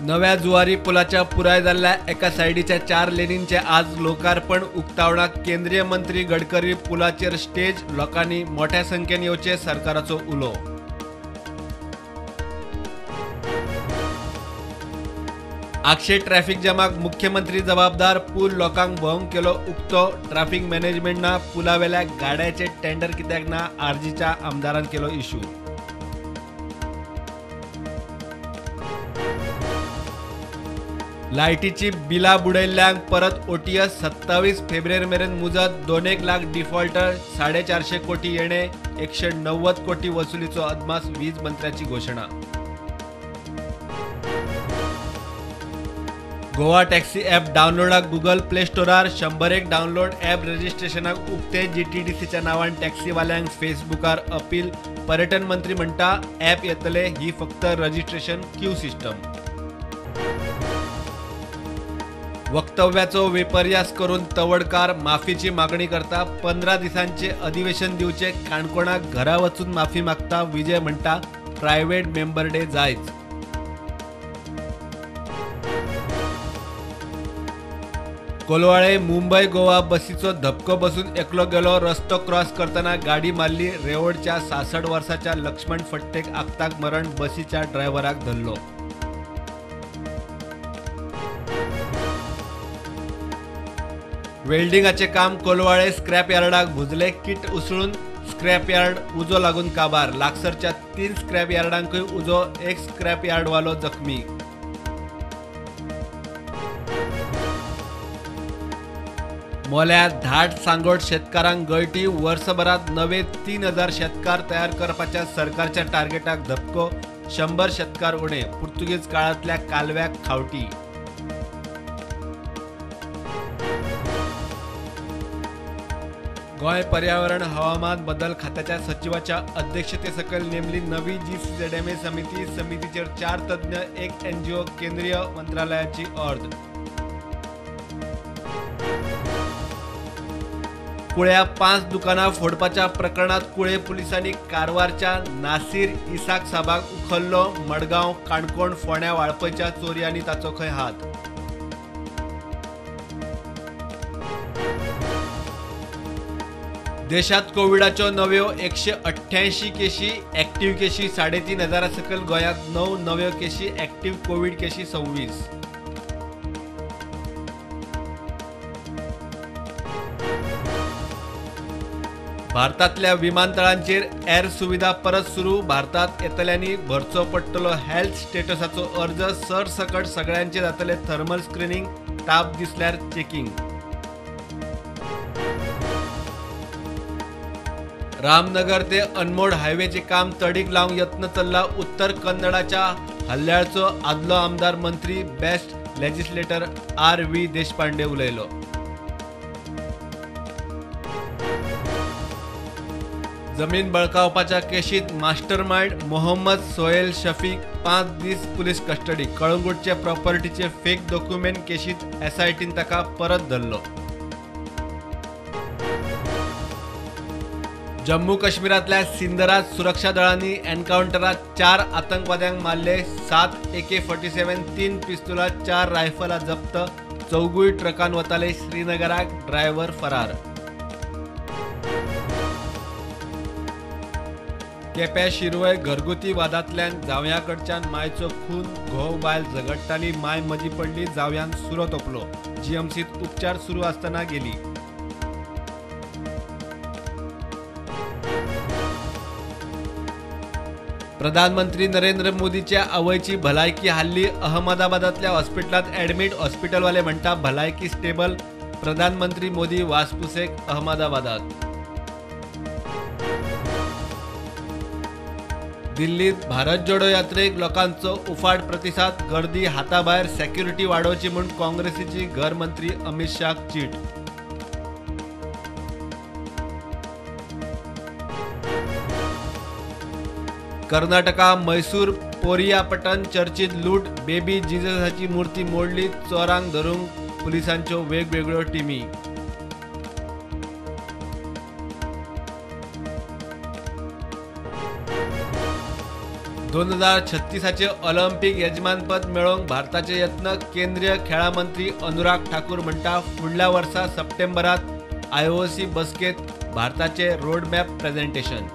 नव्या जुवारी पुलाच्या पुराय जाल्ल्या एका सायडीच्या 4 लेनींचे आज लोकार्पण. उक्तावणाक केंद्रीय मंत्री गडकरी पुलाचेर स्टेज. लोकांनी मोठ्या संख्येन येवचे सरकाराचो उलो. आगशे ट्रॅफिक जामाक मुख्यमंत्री जबाबदार. पूल लोकांक भोंवंक केलो उक्तो. ट्रॅफिक मॅनेजमेंट ना. पुलावेल्या गाड्याचे टेंडर कित्याक ना आरजीच्या आमदारान केलो इशू. लायटीची बिलां बुडयल्ल्यांक परत ओटीएस. 27 फेब्रुवारी मेरेन मुजत. 2.5 लाख डिफॉल्टर. 450 कोटी येणे. 190 कोटी वसुलीचो अदमास. वीज मंत्र्याची घोशणा. गोवा टॅक्सी ॲप डावनलोडाक गुगल प्ले स्टोरार 101 डावनलोड. ॲप रजिस्ट्रेशनाक उक्ते. जीटीडीसीच्या नावान टॅक्सीवाल्यांक फेसबुकार अपील. पर्यटन मंत्री म्हणटा ॲप येतले, ही फक्त रजिस्ट्रेशन क्यू सिस्टम. वक्तव्याचो विपर्यास करून तवडकार माफीची मागणी करता. 15 दिसांचे अधिवेशन दिवचे. काणकोणाक घरा वचून माफी मागता. विजय म्हणटा प्रायव्हेट मेंबर डे जायच. कोलवाळे मुंबय गोवा बसीचो धपको बसून एकलो गेलो. रस्तो क्रॉस करतना गाडी मारली. रेवडच्या 66 वर्साच्या लक्ष्मण फट्टेक आक्ताक मरण. बसीच्या ड्रायव्हराक धरलो. वेल्डिंगाचे काम कोलवाळे स्क्रॅप यार्डाक भुजले. किट उसळून स्क्रॅप यार्ड उजो लागून काबार. लागसरच्या 3 स्क्रॅप यार्डांकूय उजो. 1 स्क्रॅप यार्डवालो जखमी. मोल्या धाट सांगोड शेतकारांक गळटी. वर्सभरात नवे 3000 शेतकार तयार करपाच्या सरकारच्या टार्गेटाक धपको. 100 शेतकार उणे. पुर्तुगीज काळांतल्या कालव्याक खावटी. गोंय पर्यावरण हवामान बदल खात्याच्या सचिवाच्या अध्यक्षतेसकयल नेमली नवी GCZMA समिती. समितीचेर 4 तज्ञ, 1 NGO, केंद्रीय मंत्रालयाची अर्द. कुळ्या 5 दुकानां फोडपाच्या प्रकरणात कुळे पुलिसांनी कारवारच्या नासीर इसाक साबाक उखल्लो. मडगांव, काणकोण, फोंड्या, वाळपयच्या चोरयांनी ताचो खंय हात. देशात कोविडाच्यो नव्यो 188 केशी. ॲक्टिव्ह केशी 3500 सकयल. गोंयांत 9 नव्यो केशी. ॲक्टिव्ह कोविड केशी 26. भारतांतल्या विमानतळांचेर एर सुविधा परत सुरू. भारतात येतल्यांनी भरचो पडटलो हेल्थ स्टेटसाचो अर्ज. सरसकट सगळ्यांचे जातले थर्मल स्क्रिनींग. ताप दिसल्यार चेकिंग. रामनगर ते अनमोड हायवेचे काम तडीक लावंक यत्न चल्ला. उत्तर कन्नडाच्या हल्ल्याळचो आदलो आमदार मंत्री बेस्ट लेजिस्लेटर RV Deshpande उलयलो. जमीन बळकावपाच्या केशीत मास्टरमाइंड मोहम्मद सोहेल शफीक 5 दीस पुलीस कस्टडी. कळंगूटचे प्रॉपर्टीचे फेक डॉक्युमेंट केशीत SITन ताका परत धरलो. जम्मू काश्मीरांतल्या सिंदरात सुरक्षा दळांनी एन्कावंटरात 4 आतंकवाद्यांक मारले. 7 AK-47, 3 पिस्तुलां, 4 रायफलां जप्त. 4 ट्रकान वताले श्रीनगराक. ड्रायव्हर फरार. केप्या शिरवय घरगुती वादांतल्यान जावयाकडच्यान मायचो खून. घोव बायल झगडटाली. माय मदीं पडली. जावयान सुरो तोपलो. GMCत उपचार सुरू आसतना गेली. प्रधानमंत्री नरेंद्र मोदीच्या आवयची भलायकी हाल्ली. अहमदाबादातल्या हॉस्पिटलात ॲडमिट. हॉस्पिटलवाले म्हणटा भलायकी स्टेबल. प्रधानमंत्री मोदी वासपुसेक अहमदाबादात. दिल्लीत भारत जोडो यात्रेक लोकांचो उफाट प्रतिसाद. गर्दी हाताभायर. सेक्युरिटी वाडोवची म्हूण काँग्रेसीची घरमंत्री अमित शाहक चीट. कर्नाटका मैसूर पोरियापटन चर्चीत लूट. बेबी जीजसाची मूर्ती मोडली. चोरांक धरूंक पुलिसांच्यो वेगवेगळ्यो टिमी. 2036 ऑलिम्पिक यजमानपद मेळोवंक भारताचे यत्न. केंद्रीय खेळां मंत्री अनुराग ठाकूर म्हणटा फुडल्या वर्सा सप्टेंबरात आयओसी बसकेत भारताचे रोडमॅप प्रेझेंटेशन.